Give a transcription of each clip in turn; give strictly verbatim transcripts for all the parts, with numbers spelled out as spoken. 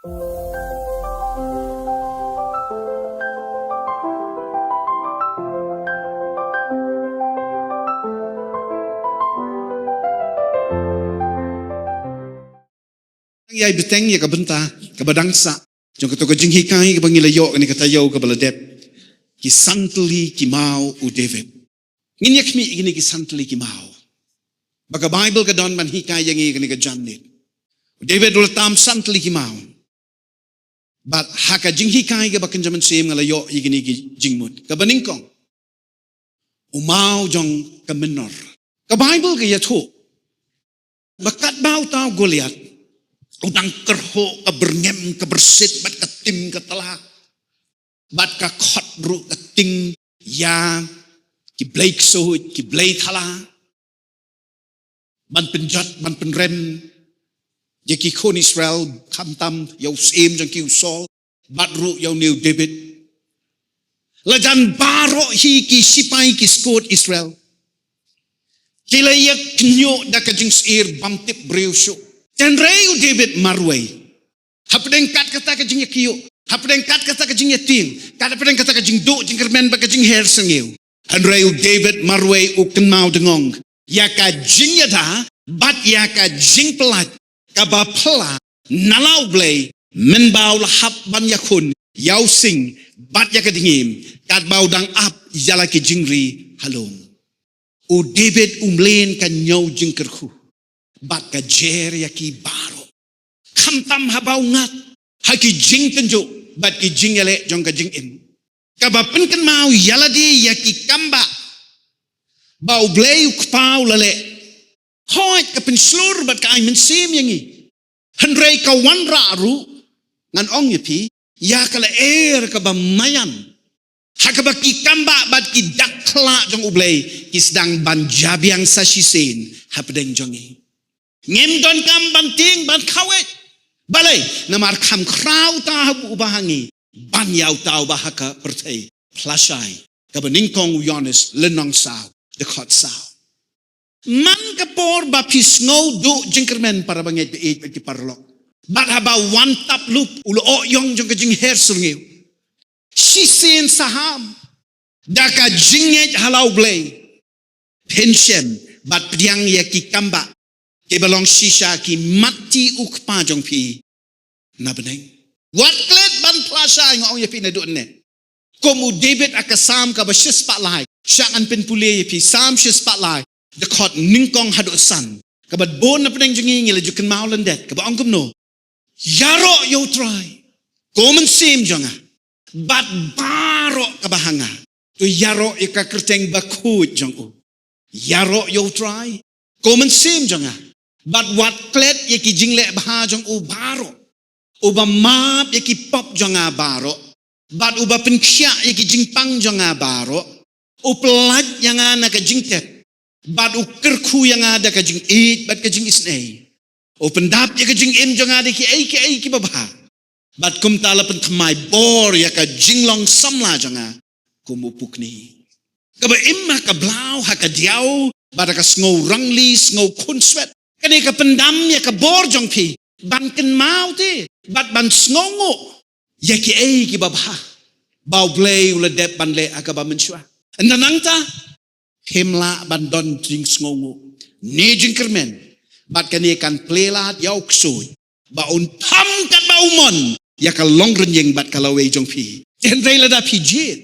Ïai bteng ïa ka bynta kaba dang sah jong kato ka jinghikai kaba ngi la ïoh kane ka taïew kaba la dep, ki san tylli ki maw u David. Ngin ïa khmih ïa kine ki san tylli ki maw ba ka Baibl ka don ban hikai ïa ngi kane ka janmiet. U David u la tam san tylli ki maw. Bad ha ka jinghikai kaba kynja mynsiem nga la ïoh ïa kine ki jingmut. Kaba nyngkong, u maw jong ka mynnor. Ka Baibl ka ïathuh ba katba uta u Goliath u dang kyrhuh, ka byrngem, ka byrsit, bad ka tim ka tla, bad ka khot ruh ka ting ïa ki blei ksuid, ki blei tla, ban pynjot, ban pynrem ïa ki khun Israel, khamtam ïa u syiem jong ki u Saul, bad ruh ïa une u David. La jan baroh hi ki sipai ki skud Israel ki la ïa kynjoh da ka jingsyier bym tip briew shuh. Hynrei u David marwei, hapdeng kat kata ka jingïakynjoh, hapdeng kat kata ka jingïatieng, kat hapdeng kata ka jingduh jingkyrmen bad ka jingher sngewthuh, hynrei u David marwei u kynmaw dngong ïa ka jingïada bad ïa ka jingpyllait kaba phylla na la u Blei mynba u la hap ban ïakhun ïa u sing bad ïa ka dngiem katba u dang ap ïa la ki jingri ha lum. U David um leh ka ñiew jingkyrkhu bad ka jer ïa ki baroh, khamtam haba u ngat ha ki jingtynjuh bad ki jingïaleh jong ka jingim, kaba pynkynmaw ïa lade ïa ki kambah ba u Blei u Kpa u la leh. Hooid, ka pynshlur bad ka ai mynsiem ïa ngi, hynrei ka wanrah ruh, ngan ong ïa phi, ïa ka lyer kaba maïan ha kaba ki kambah bad ki dak khyllah jong u Blei ki sdang ban jabiang sa shisien hapdeng jong ngi. Ngim donkam ban tieng ban khawai. Balei? Namar kham khraw uta uba ha ngi ban ïa uta uba ha ka pyrthei. Pynshai, kaba nyngkong u Ïoannis lynnong saw, dkhot saw. Man ka por ba phi sngew duh jingkyrmen, para bangeit ba ïeit bad ki paralok, bad haba wan tap lup u lyoh ïong jong ka jingher syrngiew, shisien saham da ka jingngeit ha la u Blei, phin shem bad pdiang ïa ki kambah kiba long shisha ki matti u Kpa jong phi na bneng. Wat klet ban pynshai, nga ong ïa phi naduh ne. Kum u David ha ka Salm kaba shispah lai, sha ngan pynpule ïa phi, Salm shispah lai, dkhot nyngkong haduh san, kaba bun na pdeng jong ngi ngi la ju kynmaw lyndet, kaba ong kumno: Ïaroh ïa u Trai, ko mynsiem jong nga, bad baroh kaba ha nga, to ïaroh ïa ka kyrteng bakhuid jong u. Ïaroh ïa u Trai, ko mynsiem jong nga, bad wat klet ïa ki jingleh bha jong u baroh, uba map ïa ki pop jong nga baroh, bad uba pynkhiah ïa ki jingpang jong nga baroh, u pyllait ïa nga na ka jingtep, bad u kyrkhu ïa nga da ka jingïeit bad ka jingisynei, u pyndap ïa ka jingim jong nga da kiei kiei kiba bha, bad kumta la pynthymmai bor ïa ka jinglong samla jong nga kum u pukni. Kaba im ha ka blaw, ha ka diaw, bad ha ka sngewrangli, sngewkhunswet, kane ka pyndam ïa ka bor jong phi ban kynmaw te bad ban sngewnguh ïa kiei kiba bha ba u Blei u la dep ban leh ha kaba mynshuwa. Ynda nangta, phim lah ban don jingsngewnguh ne jingkyrmen, bad kane kan plie lad ïa u ksuid ba un pham katba u mon ïa ka longrynïeng bad ka lawei jong phi. Hynrei lada phi jied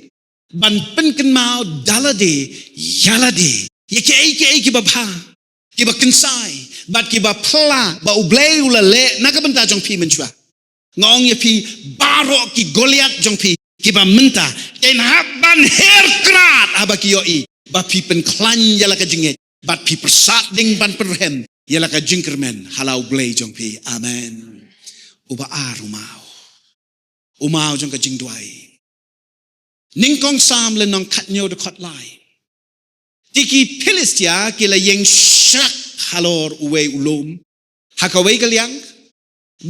ban pynkynmaw da lade ïa lade ïa kiei kiei kiba bha, kiba kynsai, bad kiba phylla ba u Blei u la leh na ka bynta jong phi mynshuwa, nga ong ïa phi, baroh ki Goliath jong phi kiba mynta kin hap ban her krad haba ki ïohi ba phi pynkhlaiñ ïa la ka jingngeit bad phi pyrsad ding ban pynrhem ïa la ka jingkyrmen ha la u Blei jong phi. Amen. Uba ar u maw, u maw jong ka jingduwai. Nyngkong Salm lynnong khathynñiew dkhot lai. Te ki Philistia ki la ïeng shrak halor uwei u lum ha kawei ka liang,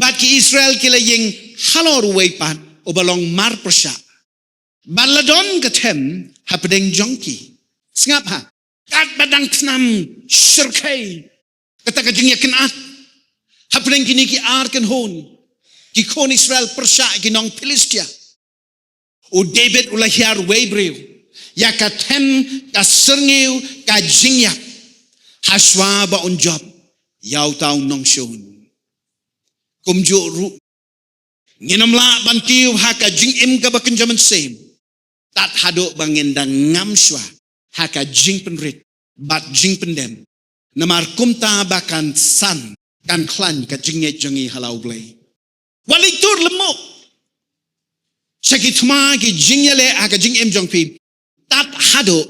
bad ki Israel ki la ïeng halor uwei pat uba long mar pyrshah, bad la don ka them hapdeng jong ki. Sngap ha, katba dang thnam shyrkhei kata ka jingïakynad hapdeng kine ki ar kynhun, ki khun Israel pyrshah ki nong Philistia. U David u la hiar wei briew ïa ka them ka syrngiew ka jingïap. Hashwa ba un jop ïa uta u nongshun. Kumjuh ruh ngin ym lah ban kiew ha ka jingim kaba kynja mynsiem tad haduh ba ngin da ngam shwa ha ka jingpynrit bad jingpyndem. Namar kumta ba kan san kan khlaiñ ka jingngeit jong ngi ha la U Blei. Wat leit tur lymmuh sha ki thma ki jingïaleh ha ka jingim jong phi tad haduh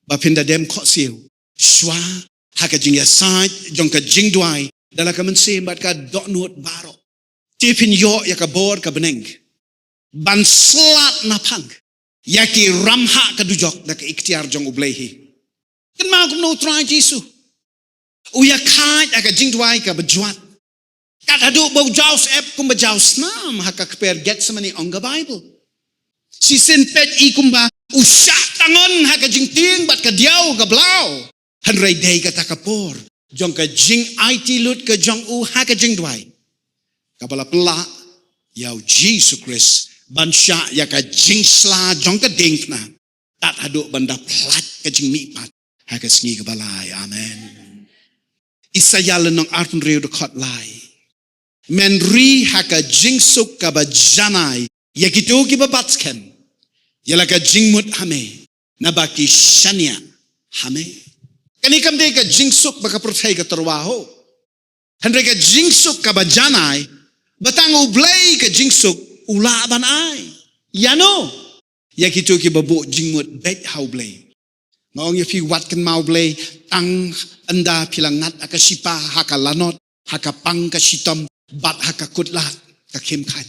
ba phin da dem khohsiew shwa ha ka jingïasaid jong ka jingduwai da la ka mynsiem bad ka dohnud baroh. Te phin ïoh ïa ka bor ka bneng ban slad naphang ïa ki ramhah ka dujok da ka iktiar jong U Blei hi. Kynmaw kumno U Trai Jisu u ïakhaid ha ka jingduwai kaba jwat. Kat haduh ba u jaw syep kumba jaw snam ha ka kper Gethsemane, ong ka Baibl. Shisien peit i kumba u shah tang on ha ka jingtieng bad ka diaw ka blaw. Hynrei dei kata ka por jong ka jingaiti lut ka jong u ha ka jingduwai kaba la pynlah ïa U Jisu Khrist ban shah ïa ka jingsla jong ka diengphna tad haduh ban da pynlait ka jingmihpat ha ka sngi kaba lai. Amen. Isaïah lynnong arphew hynriew dkhot lai. Men ri ha ka jingsuk kaba janai ïa kito kiba bat skhem ïa la ka jingmut ha me, naba ki shaniah ha me. Kane kam dei ka jingsuk ba ka pyrthei ka tyrwa ho. Hynrei ka jingsuk kaba janai ba tang U Blei ka jingsuk u lah ban ai. Ïano? Ïa kito kiba buh jingmut beit ha U Blei. Nga ong ïa phi, wat kynmaw Blei tang ynda phi la ngat ha ka shipa, ha ka lanot, ha ka pang ka shitom bad ha ka kutlad ka khim khaid.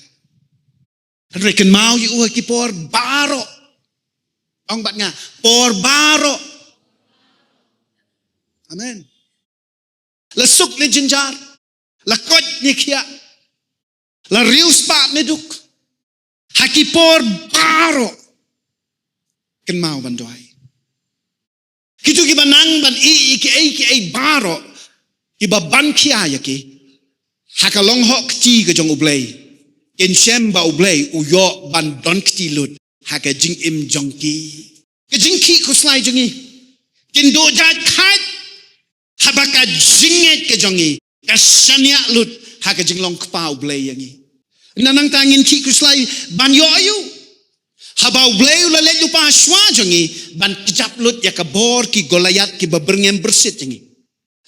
Hynrei kynmaw ïa u ha ki por baroh. Ong bad nga, por baroh. Amen. La suk ne jynjar, la koit ne khiah, la riewspah ne duk, ha ki por baroh kynmaw ban duwai. Kito kiba nang ban ïeh ïa kiei kiei baroh kiba ban khia ïa ki ha ka long hok kti ka jong U Blei, kin shem ba U Blei u ïoh ban don kti lut ha ka jingim jong ki. Ka jingkhih khuslai jong ngi kin duh jait khaid haba ka jingngeit ka jong ngi ka shaniah lut ha ka jinglong kpa U Blei ïa ngi. Nangta ngin khih khuslai ban ïoh aïu? Haba U Blei u la leit lypa hashwa jong ngi ban kjap lut ïa ka bor ki Goliath kiba byrngem byrsit ïa ngi.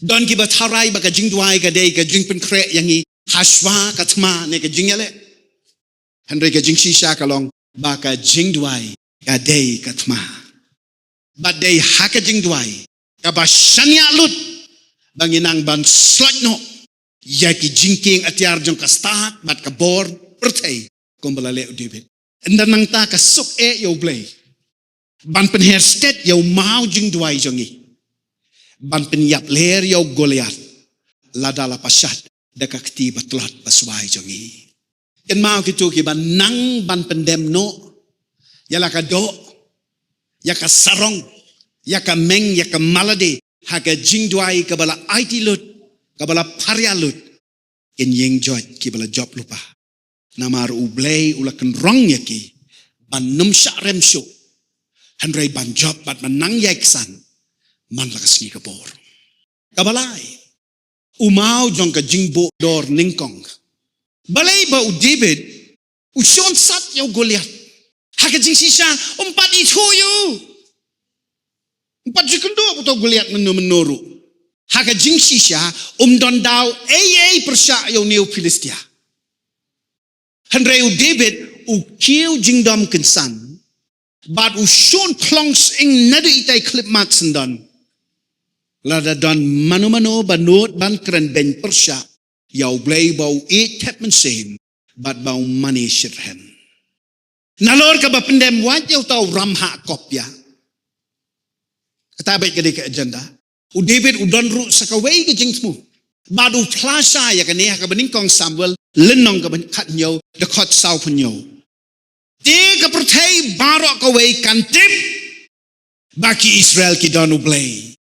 Don kiba tharai ba ka jingduwai ka dei ka jingpynkhreh ïa ngi hashwa ka thma ne ka jingïaleh. Hynrei ka jingshisha ka long ba ka jingduwai ka dei ka thma. Bad dei ha ka jingduwai kaba shaniah lut ba ngin nang ban sloit noh ïa ki jingkieng atiar jong ka stad bad ka bor pyrthei kumba la leh u David. Ynda nangta ka suk eh ïa U Blei ban pynher stet ïa u maw jingduwai jong ngi, ban pynïap ler ïa u Goliath lada la pashad da ka kti ba tlot ba swai jong ngi. Kynmaw kito kiba nang ban pyndem noh ïa la ka doh, ïa ka sarong, ïa ka meng, ïa ka malade ha ka jingduwai kaba la aiti lut, kaba la pharia lut, kin ïeng joit kiba la jop lypa. Namar U Blei u la kynrong ïa ki ban ym shah rem shuh, hynrei ban jop bad ban nang ïai ksan man la ka sngi ka por. Kaba lai, u maw jong ka jingbuh dor nyngkong. Balei ba u David u shon sat ïa u Goliath? Ha ka jingshisha um pat ithuh ïa u. Um pat ju kynduh ba uto u Goliath mynno mynno ruh. Ha ka jingshisha um don daw ei ei pyrshah ïa une u Philistia. Hynrei u David u kiew jingdom kynsan bad u shon khlong sying naduh itai khlipmat syndon. Lada don mano mano ba nud ban kren beiñ pyrshah ïa U Blei ba u ïeit thep mynsiem bad ba u mane shitrhem. Nalor kaba pyndem wad ïa uta u ram ha kop ïa kata bad ka dei ka agenda. U David u don ruh sa kawei ka jingthmu bad u phla sha ïa kane ha kaba nyngkong Samuel lynnong kaba khathynñiew dkhot sawphew hynñiew. Te ka pyrthei baroh kawei kan tip ba ki Israel ki don U Blei.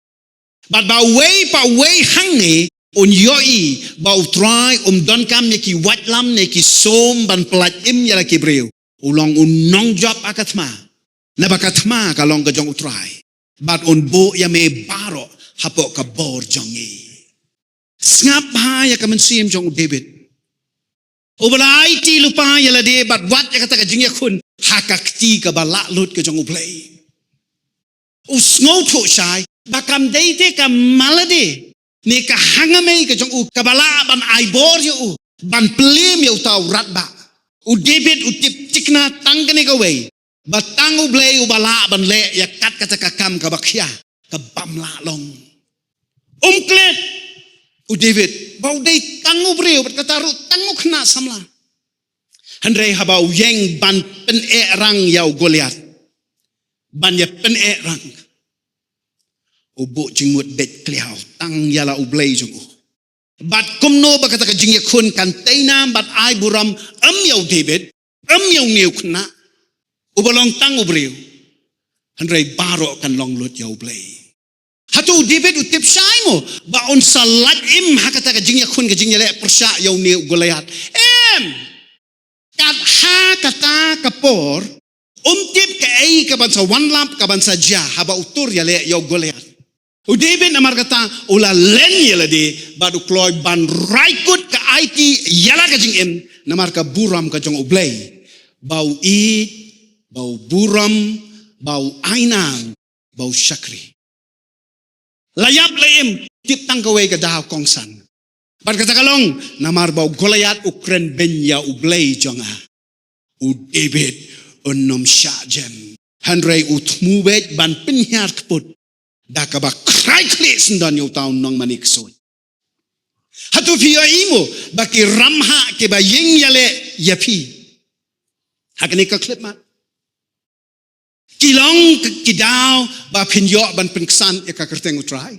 Bad ba uwei pa uwei hangne Un ïohi ba U Trai um donkam ïa ki waitlam ne ki sum ban pyllait im ïa la ki briew. U long u nongjop ha ka thma. Naba ka thma ka long ka jong U Trai. Bad un buh ïa me baroh hapoh ka bor jong ngi. Sngap bha ïa ka mynsiem jong u David. Uba la aiti lypa ïa lade bad wad ïa kata ka jingïakhun ha ka kti kaba lah lut ka jong U Blei. U sngewthuh shai ba kam dei te ka malade ne ka hangamei ka jong u kaba lah ban ai bor ïa u ban plie ïa uta u radbah. U David u tip thikna tang kane kawei, ba tang U Blei uba lah ban leh ïa kat kata ka kam kaba khia, ka bym lah long. Um klet u David ba u dei tang u briew bad kata ruh tang u khynnah samla. Hynrei haba u ïeng ban pyneh rang ïa u Goliath, ban ïa pyneh rang, u buh jingmut beit kliaw tang ïa la U Blei jong u. Bad kumno ba kata ka jingïakhun kan tei nam bad ai burom, ym ïa u David, ym ïa une u khynnah uba long tang u briew, hynrei baroh kan long lut ïa U Blei. Hato u David u tip shai mo ba un sa lait im ha kata ka jingïakhun, ka jingïaleh pyrshah ïa une u Goliath? Em. Kat ha kata ka por, um tip kaei kaban sa wanlap, kaban sa jia haba u tur ïaleh ïa u Goliath. U David namar kata u la len ïa lade bad u kloi ban rai kut ka aiti ïa la ka jingim namar ka burom ka jong U Blei, ba u ïeit, ba u burom, ba u ainang, ba u shakri. La ïap la im, tip tang kawei ka daw kongsan. Bad kata ka long namar ba u Goliath u kren beiñ ïa U Blei jong nga. U David un ym shah jem, hynrei u thmu beit ban pynhiar kput da kaba khrai khlieh syndon ïa uta u nongmane ksuid. Hato phi ïohi mo ba ki ramhah kiba ïeng ïaleh ïa phi ha kane ka khyllipmat ki long ki daw ba phin ïoh ban pynksan ïa ka kyrteng U Trai?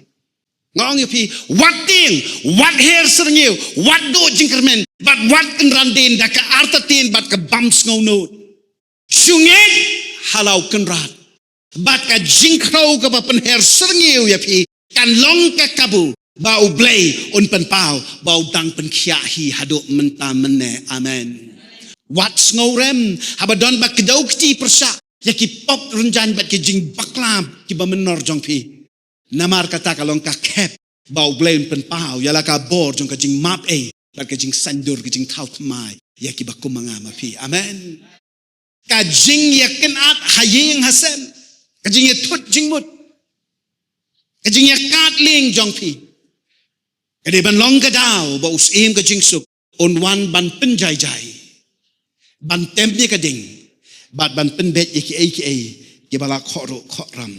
Nga ong ïa phi, wat tieng, wat her syrngiew, wat duh jingkyrmen bad wat kynran dien da ka artatien bad ka bym sngewnud. Shu ngeit ha la u Kynrad bad ka jingkhrew kaba pynher syrngiew ïa phi kan long ka kabu ba U Blei un pynpaw, ba u dang pynkhiah hi haduh mynta mynne. Amen. Wat sngewrem haba don ba kdew kti pyrshah ïa ki pop rynjang bad ki jingbakla kiba mynnor jong phi. Namar kata ka long ka khep ba U Blei un pynpaw ïa la ka bor jong ka jingmap ei bad ka jingsaindur, ka jingthaw thymmai ïa kiba kum ma nga ma phi. Amen. Ka jingïakynad ha ïing ha sem, ka jingïathut jingmut, ka jingïakad lieng jong phi, ka dei ban long ka daw ba u Syiem ka jingsuk un wan ban pynjaijai, ban tem ïa ka ding bad ban pynbeit ïa kiei kiei kiba la khohruh khohram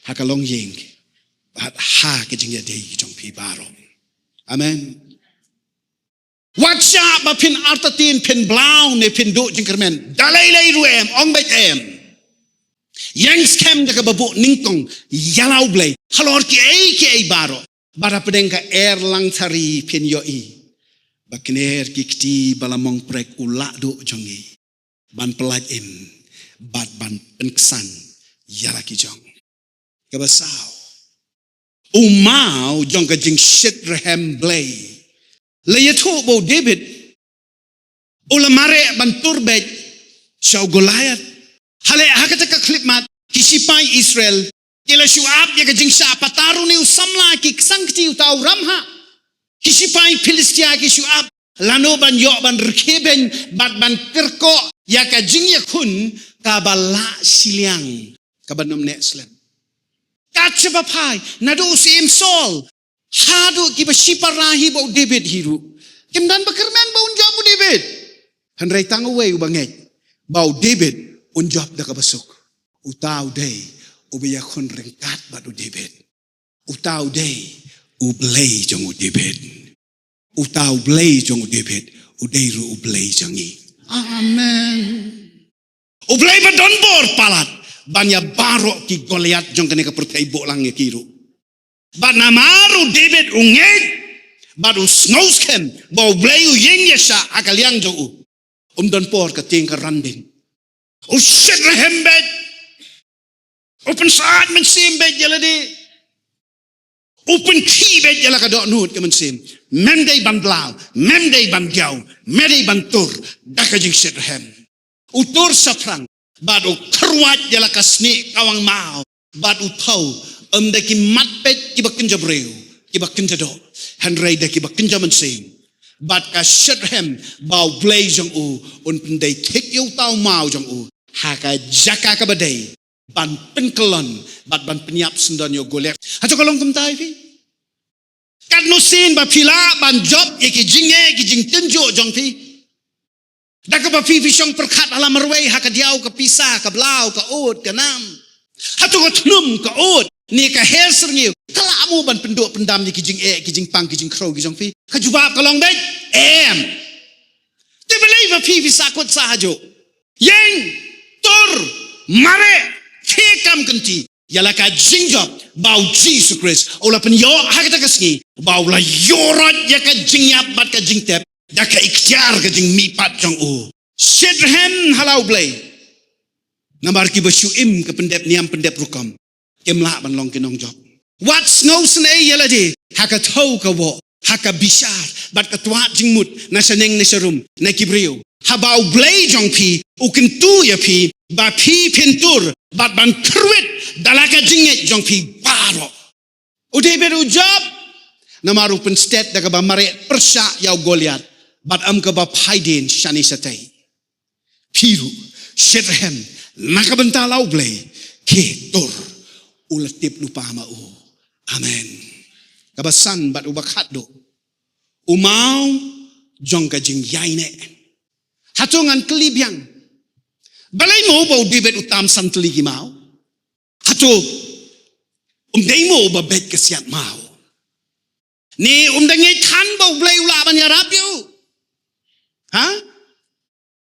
ha ka longïing bad ha ka jingïadei jong phi baroh. Amen. Wat shah ba phin artatien, phin blaw ne phin duh jingkyrmen da lei lei ruh em, ong beit em. Ïeng skhem da kaba buh nyngkong ïa la U Blei halor kiei kiei baroh. Bad hapdeng ka erlang sari phin ïohi ba kner ki kti ba la mong prek u lah duh jong ngi ban pyllait im bad ban pynksan ïa la ki jong. Kaba saw, u maw jong ka jingshit rhem Blei. La ïathuh ba u David u la mareh ban tur beit sha u Goliath. Hale ha kata ka khyllipmat ki sipai Israel ki la shu ap ïa ka jingshah patar une u samla ki ksang kti, uta u ramhah. Ki sipai Philistia ki shu ap lano ban ïoh ban rkhie beiñ bad ban kyrkoh ïa ka jingïakhun kaba lah shiliang, kaba nym neh slem. Kat shaba phai naduh u Syiem Saul haduh kiba shipara hi bad u David hi ruh, kim don ba kyrmen ba un jop u David. Hynrei tang uwei uba ngeit ba u David un jop da kaba suk. Uta u dei uba ïakhun ryngkat bad u David. Uta u dei U Blei jong u David. Uta U Blei jong u David u dei ruh U Blei jong ngi. Amen. U Blei ba don bor palat ban ïa baroh ki Goliath jong kane ka pyrthei buh lang ïa ki ruh. Bad namar u David u ngeit bad u sngewskhem ba U Blei u ïeng ïashah ha ka liang jong u, um don por ka tieng ka randin. U shit rhem beit. U pynsah mynsiem beit ïa lade. U pynkhih beit ïa la ka dohnud ka mynsiem. Mem dei ban blah, mem dei ban diaw, me dei ban tur da ka jingshitrhem. U tur shaphrang bad u kyrwat ïa la ka snieh kawang maw. Bad u thew, ym da ki mat peit kiba kynja briew, kiba kynja doh, hynrei da kiba kynja mynsiem. Bad ka shitrhem ba U Blei jong u un pyndei thik ïa uta u maw jong u ha ka jaka kaba dei, ban pynkyllon bad ban pynïap syndon ïa u Goliath. Hato ka long kumta ïa phi? Katno sien ba phi lah ban jop ïa ki jingeh ki jingtynjuh jong phi? Da kaba phi phi shong pyrkhat ha la marwei ha ka diaw ka pisa, ka blah, ka ud, ka nam. Hato ka thnum, ka ud, ne ka her syrngiew ka lah mo ban pynduh pyndam ïa ki jingeh ki jingpang ki jingkhrew ki jong phi? Ka jubab ka long beit em. Te balei ba phi phi sahkut sahjuh? Ïeng, tur, mareh, phi kam kynti ïa la ka jingjop ba U Jisu Khrist u la pynïoh ha kata ka sngi, ba u la ïoh rot ïa ka jingïap bad ka jingtep da ka iktiar ka jingmihpat jong u. Shitrhem ha la U Blei. Namar kiba shu im ka pyndep niam pyndep rukom kim lah ban long ki nongjop. Wat sngewsynei ïa lade ha ka thew ka woh, ha ka bishar bad ka twad jingmut na shaneng na sharum na ki briew. Haba U Blei jong phi u kyntu ïa phi ba phi phin tur bad ban kyrwit da la ka jingngeit jong phi baroh. U David u jop namar u pynstet da kaba mareh pyrshah ïa u Goliath bad ym kaba phaidien shane shatei. Phi ruh, shitrhem na ka bynta la U Blei, khie tur, u la tip lypa ma u. Amen. Kaba san bad uba khatduh, u maw jong ka jingïaineh. Hato ngan kylli biang, balei mo ba u David u tam san tylli ki maw? Hato um dei mo uba beit ka siat maw? Ne um da ngeit than ba U Blei u lah ban ïarap ïa u? Ha?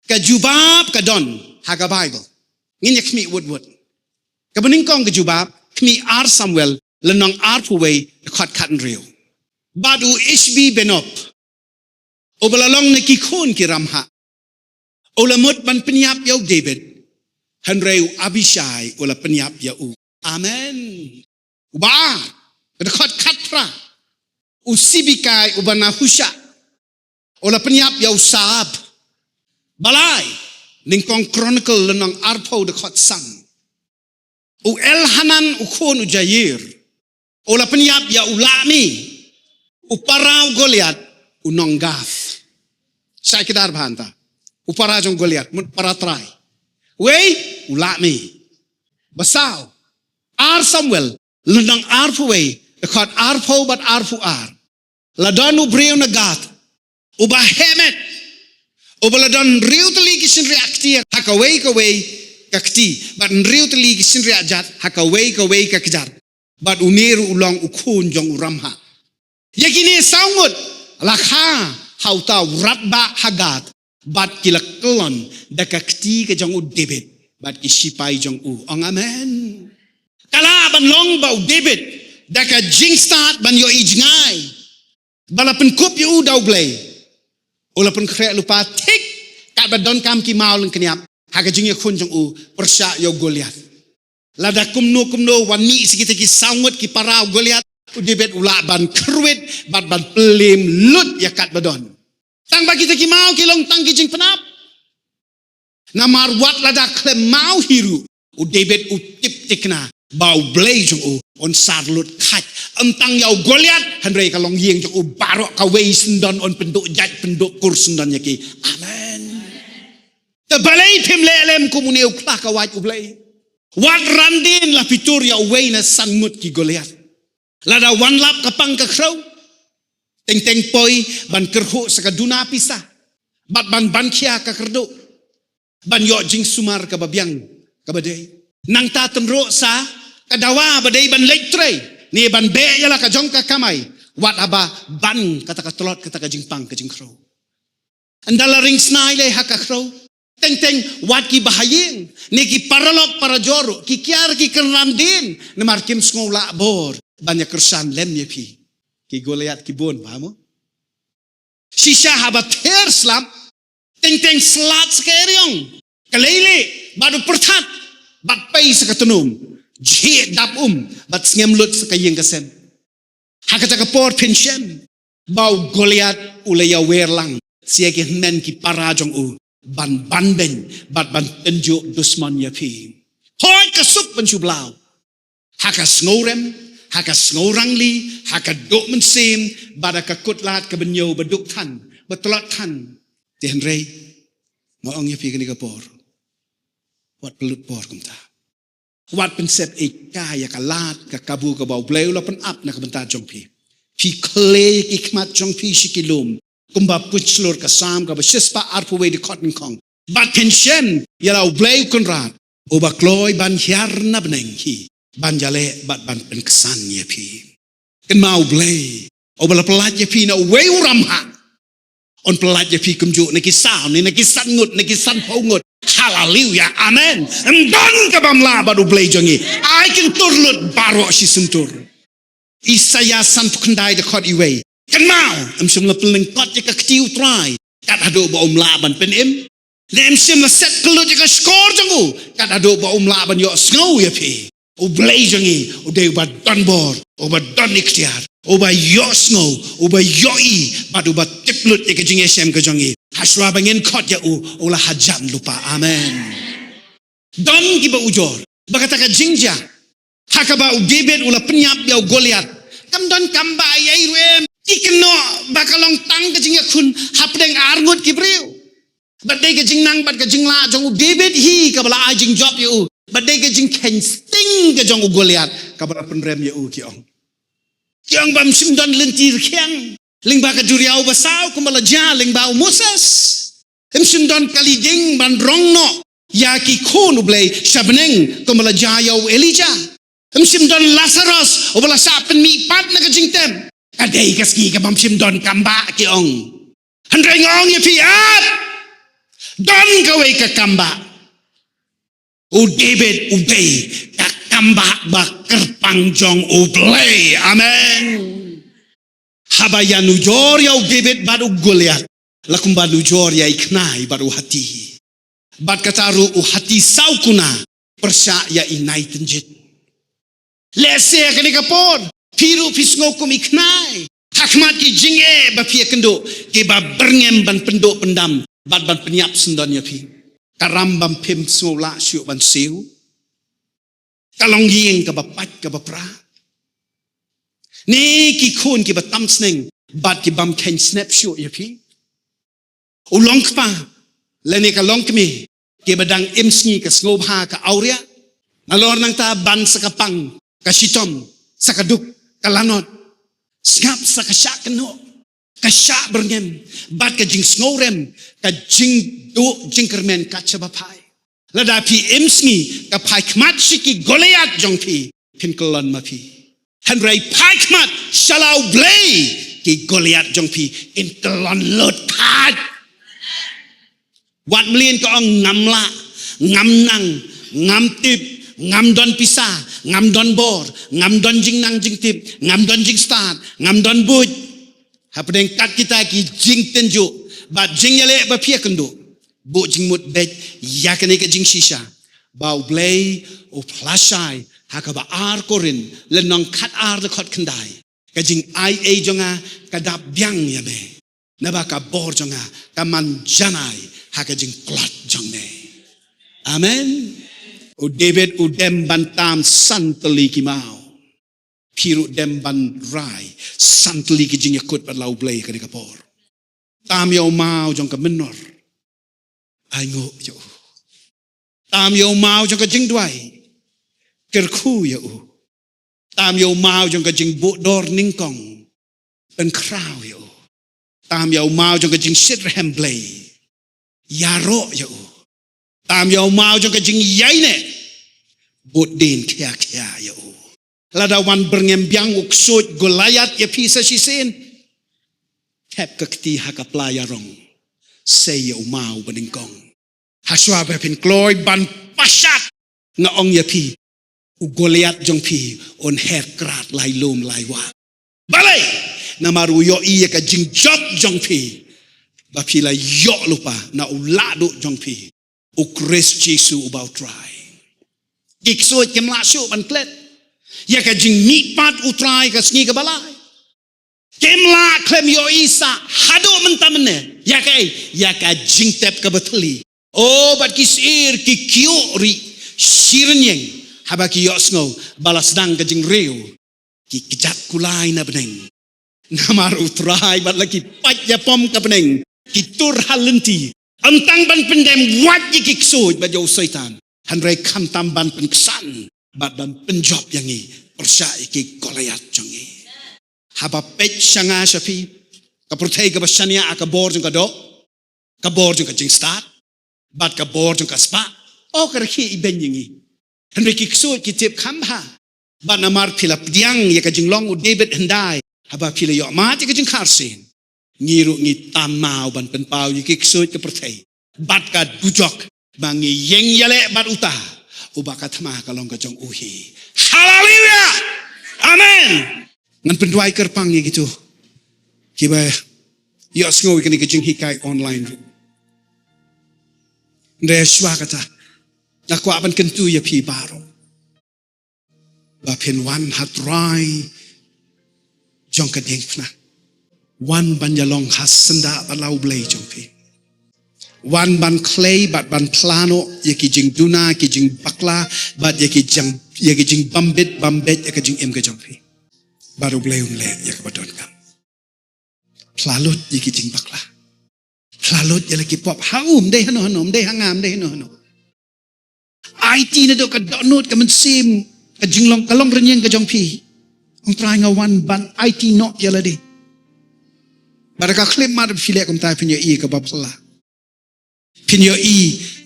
Ka jubab ka don ha ka Baibl. Ngin ïa khmih wut wut. Kaba nyngkong ka jubab, khmih Ar Samuel lynnong arphew wei, dkhot khathynriew. Bad u Ishbi Benob, uba la long na ki khun ki Ramha, u la mut ban pynïap ïa u David, hynrei u Abishai u la pynïap ïa u. Amen. Uba ar, dkhot khatphra, u Sibekai uba na Husha u la pynïap ïa u Saab. Balai, nyngkong Chronicle lynnong arphew dkhot san, u Elhanan u khun u Jair u la pynïap ïa u Lahmi, u para u Goliath u nong Gath. Shai kdar bha hangta, u para jong Goliath, mut para trai. Wei, u Lahmi. Ba saw, Ar Samuel lynnong arphew wei, dkhot arphew bad arphew ar. La don u briew na Gath uba heh met, uba la don hynriew tylli ki shynriah kti ha kawei kawei ka kti, bad hynriew tylli ki shynriah jat ha kawei kawei ka kjat. Bad une ruh u long u khun jong u Ramha. Ïa kine saw ngut la kha ha uta u rangbah ha Gath, bad ki la kyllon da ka kti ka jong u David bad ki shipai jong u. Ong amen. Ka lah ban long ba u David, da ka jingstad ban ïohi jngai ba la pynkup ïa u da U Blei, u la pynkhreh lypa thik katba donkam ki maw lyngkniap ha ka jingïakhun jong u pyrshah ïa u Goliath. Lada kumno kumno wan mih sha kita ki saw ngut ki para u Goliath, u David u lah ban kyrwit bad ban plie lut ïa katba don. Tang ba kita ki maw ki long tang ki jingpynap. Namar wat lada khlem maw hi ruh, u David u tip thikna ba U Blei jong u un sar lut khait. Ym tang ïa u Goliath, hynrei ka longïing jong u baroh kawei syndon un pynduh jait pynduh kur syndon ïa ki. Amen. Te balei phim leh lem kum une u khla ka wait U Blei? Wat ran dien la phi tur ïa uwei na san ngut ki Goliath. Lada wan lap ka pang ka khrew, teng teng poi ban kyrhuh sa ka duna pisa, bad ban ban khia ka kyrduh, ban ïoh jingsumar kaba biang kaba dei. Nangta tynruh sa ka dawa ba dei ban leit trei, ne ban beh ïa la ka jong ka kamai, wat haba ban kata ka tlot kata ka jingpang ka jingkhrew. Ynda la ring snai lei ha ka khrew, teng teng wat ki bahaïing ne ki paralok parajor ki kiar ki kynran dien, namar kim sngew lah bor ban ïa kyrshan lem ïa phi. Ki Goliath ki bun bha mo. Shisha haba ther slap, teng teng slad sa ka eriong, ka leilieh bad u pyrthat, bad pei sa ka tnum, jhieh dap um bad sngem lut sa ka ïing ka sem. Ha kata ka por phin shem ba u Goliath u la ïawer lang sha ki hynmen ki para jong u ban ban beiñ bad ban tynjuh dusmon ïa phi. Hoi ka suk ban shu blau ha ka sngewrem, ha ka sngewrangli, ha ka duh mynsiem, bad ha ka kutlad ka bynñiew ba duk than, ba tlot than. Te hynrei nga ong ïa phi kane ka por, wat pynlut por kumta. Wat pynsep ïa ka, ïa ka lad ka kabu kaba U Blei u la pynap na ka bynta jong phi. Phi khlei ki khmat jong phi sha ki lum, kumba pynshlur ka Salm kaba shispah arphew wei dkhot nyngkong. Bad phin shem ïa la U Blei u Kynrad, uba kloi ban hiar na bneng hi, ban ïaleh bad ban pynksan ïa phi. Kynmaw U Blei uba la pyllait ïa phi na uwei u ramhah, un pyllait ïa phi kumjuh na ki saw ne na ki san ngut, na ki sanphew ngut. Haleluya, amen. Ym don kaba ym lah bad U Blei jong ngi. Ai kyntur lut baroh shi symtur. Isaïah sanphew khyndai dkhot wei. Kynmaw, ym shym la pynlyngkot ïa ka kti U Trai kat haduh ba um lah ban pynim, ne ym shym la set kyllut ïa ka shkor jong u kat haduh ba um lah ban ïohsngew ïa phi. U Blei jong ngi u dei uba don bor, uba don iktiar, uba ïohsngew, uba ïohi, bad uba tip lut ïa ka jingïashem ka jong ngi. Hashwa ba ngin khot ïa u, u la hajan lypa. Amen. Don kiba ujor ba kata ka jingjia ha kaba u David u la pynïap ïa u Goliath, kam don kam ba ei ei ruh em. Ki kynnoh ba ka long tang ka jingïakhun hapdeng ar ngut ki briew. Bad dei ka jingnang bad ka jinglah jong u David hi kaba la ai jingjop ïa u. Bad dei ka jingkheiñ sting ka jong u Goliath kaba la pynrem ïa u, ki ong. Ki ong ba ym shym don lynti rkhiang lyngba ka duriaw basaw kumba la jia lyngba u Moses. Ym shym don kali ding ban rong noh ïa ki khun U Blei sha bneng kumba la jia ïa u Elijah. Ym shym don Lazarus uba la shah pynmihpat na ka jingtem. Ka dei ka sngi kaba ym shym don kam ba, ki ong. Hynrei nga ong ïa phi, ap, don kawei ka kam ba. U David u dei ka kam ba ba kyrpang jong U Blei. Amen. Haba ïanujor ïa u David bad u Goliath, la kumba nujor ïa i khnai bad u hati. Bad kata ruh u hati saw kuna pyrshah ïa i nai tynjit. Lehse ha kane ka por phi ruh phi sngew kum i khnai ha khmat ki jingeh ba phi ïakynduh, kiba byrngem ban pynduh pyndam bad ban pynïap syndon ïa phi. Ka ram bym phim sngew lah shuh ban siew, ka longïing kaba pait kaba pra, ne ki khun kiba tam sneng bad ki bym kheiñ snep shuh ïa phi. U longkpa lane ka longkmie kiba dang im sngi ka sngewbha ka awria. Nalor nangta ban sa ka pang, ka shitom, sa ka duk, ka lanot, sngap sa ka shah kynnoh, ka shah byrngem bad ka jingsngewrem, ka jingduh jingkyrmen kat shaba phai. Lada phi im sngi ka phai khmat sha ki Goliath jong phi, phin kyllon ma phi. Hynrei phai khmat sha la U Blei, ki Goliath jong phi kin kyllon lut khait. Wat mlien ka ong ngam lah, ngam nang, ngam tip, ngam don pisa, ngam don bor, ngam don jingnang jingtip, ngam don jingstad, ngam don buit. Hapdeng kat kita ki jingtynjuh bad jingïaleh ba phi ïakynduh, buh jingmut beit ïa kane ka jingshisha ba U Blei u pynlashai ha kaba ar Korinth lynnong khatar dkhot khyndai. Ka jingai ei jong nga ka dap biang ïa me, naba ka bor jong nga ka man janai ha ka jingklot jong me. Amen. U David u dem ban tam san tylli ki maw. Phi ruh dem ban rai san tylli ki jingïakut bad la U Blei kane ka por. Tam ïa u maw jong ka mynnor, ainguh ïa u. Tam ïa u maw jong ka jingduwai, kyrkhu ïa u. Tam ïa u maw jong ka jingbuhdor nyngkong, pynkhraw ïa u. Tam ïa u maw jong ka jingshitrhem Blei, ïaroh ïa u. Tam ïa u maw jong ka jingïaineh, bud dien khia khia ïa u. Lada wan byrngem biang u ksuid Goliath ïa phi sa shisien, thep ka kti ha ka pla ïarong, sei ïa u maw banyngkong. Hashwa ba phin kloi ban pashat, nga ong ïa phi, u Goliath jong phi un her krat lai lum lai wah. Balei? Namar u ïohi ïa ka jingjop jong phi, ba phi la ïoh lypa na u Lahduh jong phi, U Khrist Jisu uba U Trai. Ki ksuid kim lah shuh ban klet ïa ka jingmihpat U Trai ka sngi kaba lai. Kim lah khlem ïohi sah haduh mynta mynne. Ïa kaei? Ïa ka jingtep kaba thylli. O, bad ki syier ki kyiuh rieh shi rynïeng haba ki ïohsngew ba la sdang ka jingriew. Ki kjat kulai na bneng. Namar U Trai bad la ki pait ïapom ka bneng. Ki tur ha lynti. Ym tang ban pyndem wait ïa ki ksuid bad ïa u Soitan, hynrei khamtam ban pynksan bad ban pynjop ïa ngi pyrshah ïa ki Goliath jong ngi. Haba peit sha nga sha phi, ka pyrthei kaba shaniah ha ka bor jong ka doh, ka bor jong ka jingstad bad ka bor jong ka spah, o, ka rkhie ibeiñ ïa ngi. Hynrei ki ksuid ki tip kham bha. Bad namar phi la pdiang ïa ka jinglong u David hyndai, haba phi la ïohmad ïa ka jingkharsien, ngi ruh ngi tam maw ban pynpaw ïa ki ksuid ka pyrthei bad ka dujok, ba ngi ïeng ïaleh bad uta uba ka thma ka long ka jong u hi. Haleluia! Amen. Ngan pynduwai kyrpang ïa kito kiba ïohsngew ïa kane ka jinghikai online ruh. Hynrei shuwa kata, nga kwah ban kyntu ïa phi baroh ba phin wan ha trai jong ka diengphna. Wan ban ïalong ha syndah bad la U Blei jong phi. Wan ban khlei bad ban phla noh ïa ki jingduna, ki jingbakla, bad ïa ki jing, ïa ki jingbym bit bym beit ïa ka jingim ka jong phi. Bad U Blei un leh ïa kaba donkam. Phla lut ïa ki jingbakla. Phla lut ïa la ki pop. Ha u, ym dei hano hano, ym dei ha nga, ym dei hano hano. Aiti naduh ka dohnud ka mynsiem, ka jinglong, ka long rynïeng ka jong phi. Ong Trai, nga wan ban aiti noh ïa lade. Bad da ka khyllipmat phi leh kumta, phin ïohi ïa kaba phylla. Phin ïohi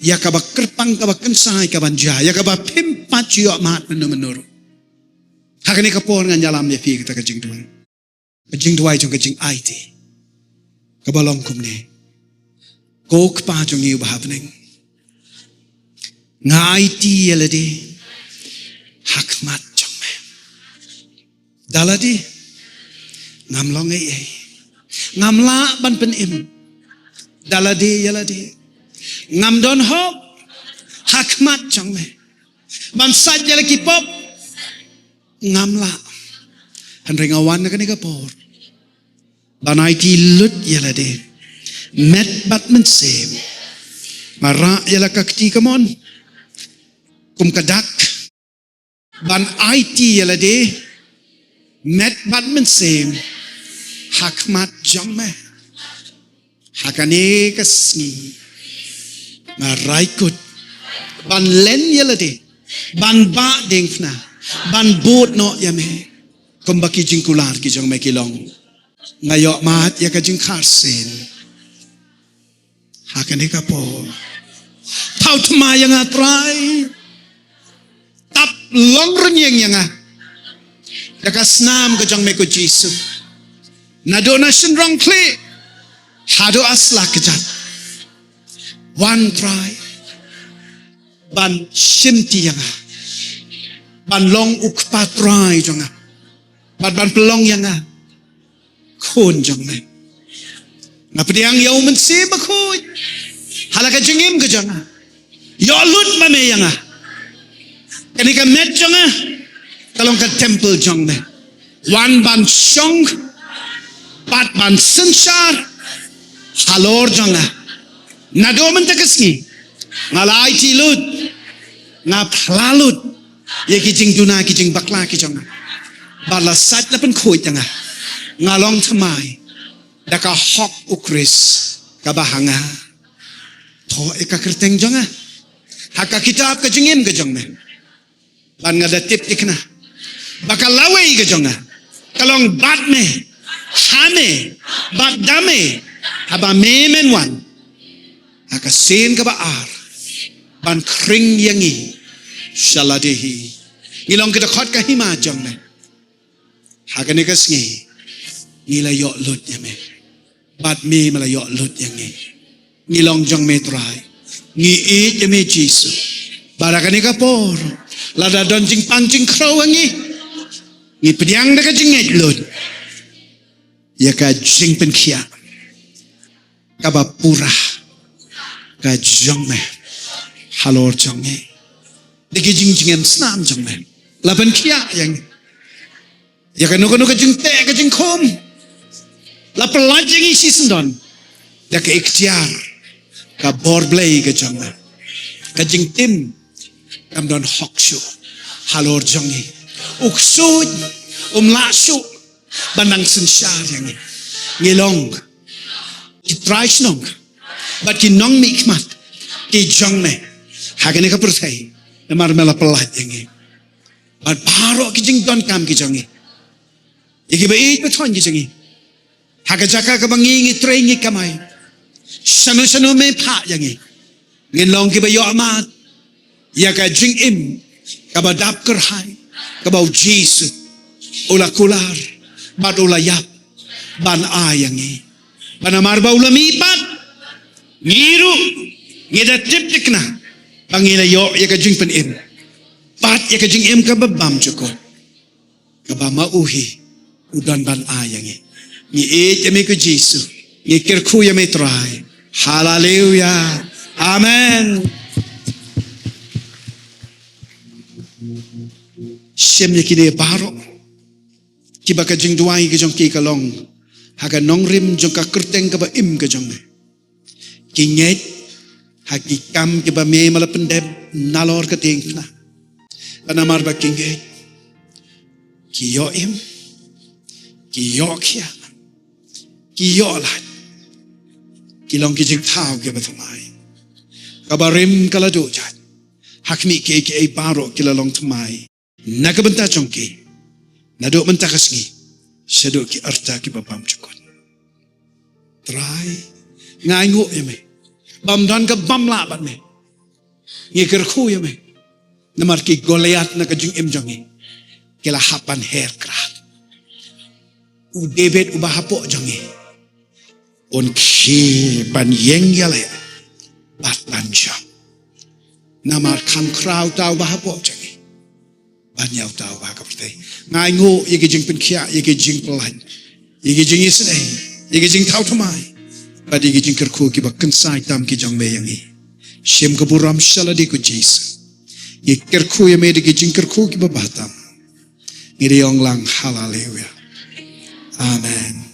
ïa kaba kyrpang, kaba kynsai, kaban jia, ïa kaba phim pat ju ïohmad mynno mynno ruh. Ha kane ka por ngan ïalam ïa phi kata ka jingduwai. Ka jingduwai jong ka jingaiti kaba long kumne: Ko Kpa jong ngi uba ha bneng, nga aiti ïa lade ha khmat jong me. Da lade ngam long ei ei, ngam lah ban pynim. Da lade ïa lade ngam don hok ha khmat jong me. Ban sait ïa la ki pop ngam lah. Hynrei nga wan ha kane ka por ban aiti lut ïa lade met bad mynsiem. Nga rah ïa la ka kti kamon kum ka dak ban aiti ïa lade met bad mynsiem ha khmat jong me. Ha kane ka sngi nga rai kut ban len ïa lade, ban bah diengphna, ban bud noh ïa me kumba ki jingkular ki jong me ki long. Nga ïohmad ïa ka jingkharsien ha kane ka por. Thaw thma ïa nga Trai. Tap long rynïeng ïa nga da ka snam ka jong me ko Jisu. Naduh na shynrong khlieh haduh ha sla kjat, wan Trai ban shimti ïa nga, ban long u Kpa Trai jong nga, ban, ban pynlong ïa nga khun jong me. Nga pdiang ïa u Mynsiem Bakhuid ha la ka jingim ka jong nga. Ïoh lut ma me ïa nga. Kane ka met jong nga ka long ka temple jong me. Wan ban shong bad ban synshar halor jong nga. Naduh mynta ka sngi nga la aiti lut, nga phla lut ïa ki jingduna ki jingbakla ki jong nga. Bad la sait la pynkhuid ïa nga. Nga long thymmai da ka hok U Khrist kaba ha nga. Thoh ïa ka kyrteng jong nga ha ka kitab ka jingim ka jong me. Bad nga da tip thikna ba ka lawei ka jong nga ka long bad me, ha me, bad da me, haba me men wan ha ka sien kaba ar ban khring ïa ngi sha lade hi. Ngi long ki dkhot ka hima jong me. Ha kane ka sngi ngi la ïoh lut ïa me, bad me me la ïoh lut ïa ngi. Ngi long jong me Trai. Ngi ïeit ïa me Jisu. Bad ha kane ka por, lada don jingpang jingkhrew ha ngi, ngi pdiang da ka jingngeit lut ïa ka jingpynkhiah kaba pura ka jong me halor jong ngi. Da ki jingjngem snam jong me la pynkhiah ïa ngi. Ïa kano kano ka jingteh ka jingkhum, La pyllait ïa ngi shisyndon da ka iktiar, ka bor Blei ka jong me. Ka jingtim kam don hok shuh halor jong ngi. U ksuid um lah shuh ban nang synshar ïa ngi. Ngi long ki trai shnong bad ki nongmihkhmat ki jong me ha kane ka pyrthei, namar me la pyllait ïa ngi. Bad baroh ki jingdonkam ki jong ngi, ïa kiba ïeit ba thoiñ ki jong ngi, ha ka jaka kaba ngi ngi trei ngi kamai, shano shano me phah ïa ngi, ngin long kiba ïohmad ïa ka jingim kaba dap kyrhai kaba U Jisu u la kular bad u la ïap ban ai ïa ngi. Bad namar ba u la mih pat, ngi ruh ngi da tip thikna ba ngi la ïoh ïa ka jingpynim bad ïa ka jingim kaba bymjukut, kaba ma u hi u don ban ai ïa ngi. Ngi ïeit ïa me ko Jisu, ngi kyrkhu ïa me Trai. Haleluia. Amen. Shem ïa kine baroh kiba ka jingduwai ka jong ki ka long ha ka nongrim jong ka kyrteng kaba im ka jong me. Ki ngeit ha ki kam kiba me ma la pyndep nalor ka tieng phna. Bad namar ba ki ngeit, ki ïoh im, ki ïoh khiah, ki ïoh lait, ki long ki jingthaw kiba thymmai. Kaba rim ka la duh jait ha khmih kiei kiei baroh, ki la long thymmai na ka bynta jong ki, naduh mynta ka sngi shaduh ki rta kiba bymjukut. Trai, nga ainguh ïa me, bym don ka bym lah bad me. Ngi kyrkhu ïa me namar ki Goliath na ka jingim jong ngi ki la hap ban her krad. U David uba hapoh jong ngi un khie ban ïeng ïaleh bad ban jop. Namar kham khraw uta uba hapoh jong ngi ban ïa uta uba ha ka pyrthei. Nga ainguh ïa ki jingpynkhiah, ïa ki jingpyllait, ïa ki jingisynei, ïa ki jingthaw thymmai bad ïa ki jingkyrkhu kiba kynsai tam ki jong me ïa ngi. Shim ka burom sha lade ko Jisu. Ngi kyrkhu ïa me da ki jingkyrkhu kiba bha tam. Ngi da ïong lang. Haleluia. Amen.